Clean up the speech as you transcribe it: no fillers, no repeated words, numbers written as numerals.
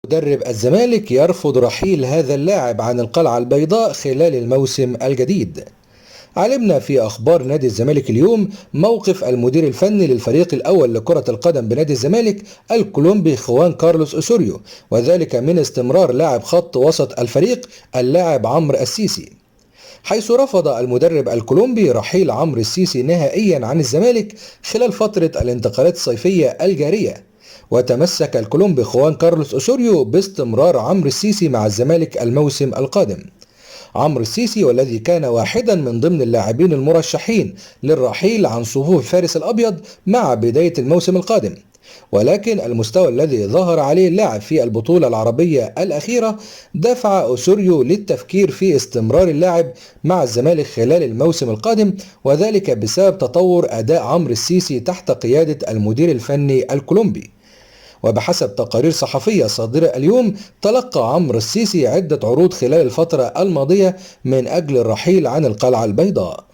مدرب الزمالك يرفض رحيل هذا اللاعب عن القلعة البيضاء خلال الموسم الجديد. علمنا في أخبار نادي الزمالك اليوم موقف المدير الفني للفريق الأول لكرة القدم بنادي الزمالك الكولومبي خوان كارلوس أوسوريو، وذلك من استمرار لاعب خط وسط الفريق اللاعب عمرو السيسي، حيث رفض المدرب الكولومبي رحيل عمرو السيسي نهائيا عن الزمالك خلال فترة الانتقالات الصيفية الجارية. وتمسك الكولومبي خوان كارلوس أوسوريو باستمرار عمرو السيسي مع الزمالك الموسم القادم. عمرو السيسي والذي كان واحدا من ضمن اللاعبين المرشحين للرحيل عن صفوف الفارس الأبيض مع بداية الموسم القادم، ولكن المستوى الذي ظهر عليه اللاعب في البطولة العربية الأخيرة دفع أوسوريو للتفكير في استمرار اللاعب مع الزمالك خلال الموسم القادم، وذلك بسبب تطور أداء عمرو السيسي تحت قيادة المدير الفني الكولومبي. وبحسب تقارير صحفية صادرة اليوم، تلقى عمرو السيسي عدة عروض خلال الفترة الماضية من أجل الرحيل عن القلعة البيضاء.